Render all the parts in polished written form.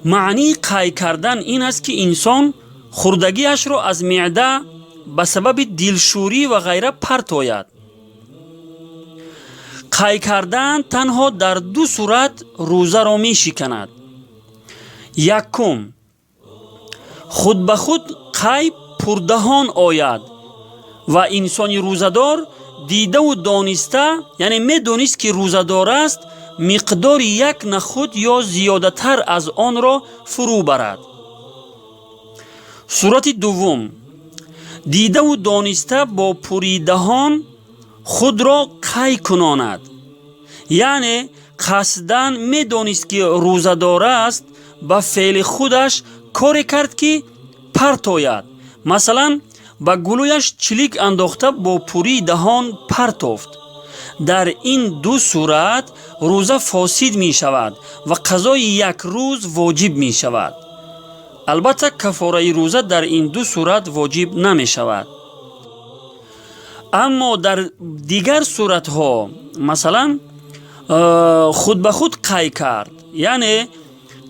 Маънии қай кардан ин аст, ки инсон хӯрдагиашро аз меъда ба сабаби дилшӯрӣ ва ғайра партояд. Қай кардан танҳо дар ду сурат рӯзаро мешиканад. Якум, худ ба худ қай пурдаҳон ояд ва инсони рӯзадор дидаву дониста, яъне медонист, ки рӯзадор аст, миқдори як нахӯд ё зиёдатар аз онро фурӯ барад. Сурати дуввум, дидаву дониста бо пурии даҳон худро қай кунонад, яъне қасдан медонист, ки рӯзадор аст, ба феъли худаш коре кард, ки партояд. Масалан, ба гулӯяш чилик андохта, бо пурии даҳон партофт. Дар ин ду сурат рӯза фосид мешавад ва қазои як рӯз воҷиб мешавад. Албатта, кафораи рӯза дар ин ду сурат воҷиб намешавад. Аммо дар дигар суратҳо, масалан, худ ба худ қай кард, яъне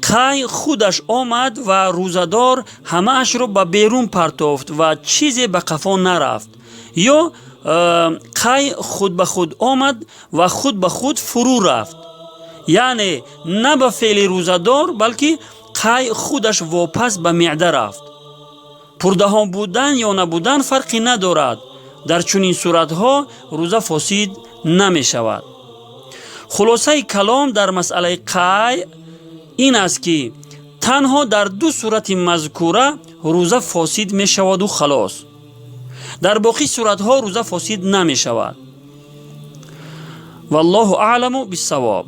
қай худаш омад ва рӯзадор ҳамаашро ба берун партофт ва чизе ба қафо нарафт, ё қай худ ба худ омад ва худ ба худ фурӯ рафт, яъне на ба феъли рӯзадор, балки қай худаш вопас ба меъда рафт, пурдаҳон будан ё набудан фарқе надорад, дар чунин суратҳо рӯза фосид намешавад. Хулосаи калом дар масъалаи қай ин аст, ки танҳо дар ду сурати мазкура рӯза фосид мешаваду халос. Дар боқӣ суратҳо рӯза фосид намешавад. Валлоҳу аъламу биссавоб.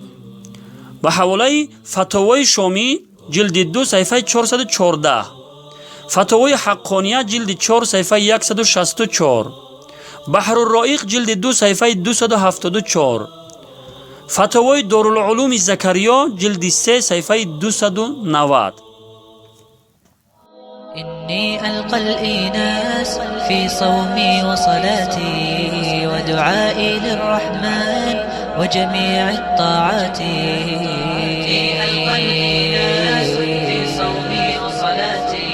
Ба ҳаволаи Фатовои Шомӣ, ҷилди 2, саҳифаи 414, Фатовои Ҳаққония, ҷилди 4, саҳифаи 164, Баҳрурроиқ, ҷилди 2, саҳифаи 274, Фатовои Дорулулуми Закариё, ҷилди 3, саҳифаи 290. إني ألقى الإيناس في صومي وصلاتي ودعائي للرحمن وجميع الطاعات. إني ألقى الإيناس في صومي وصلاتي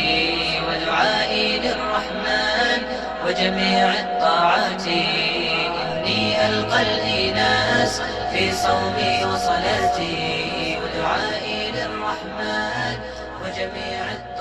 ودعائي للرحمن وجميع الطاعات. إني ألقى الإيناس في صومي وصلاتي ودعائي للرحمن وجميع الطاعات.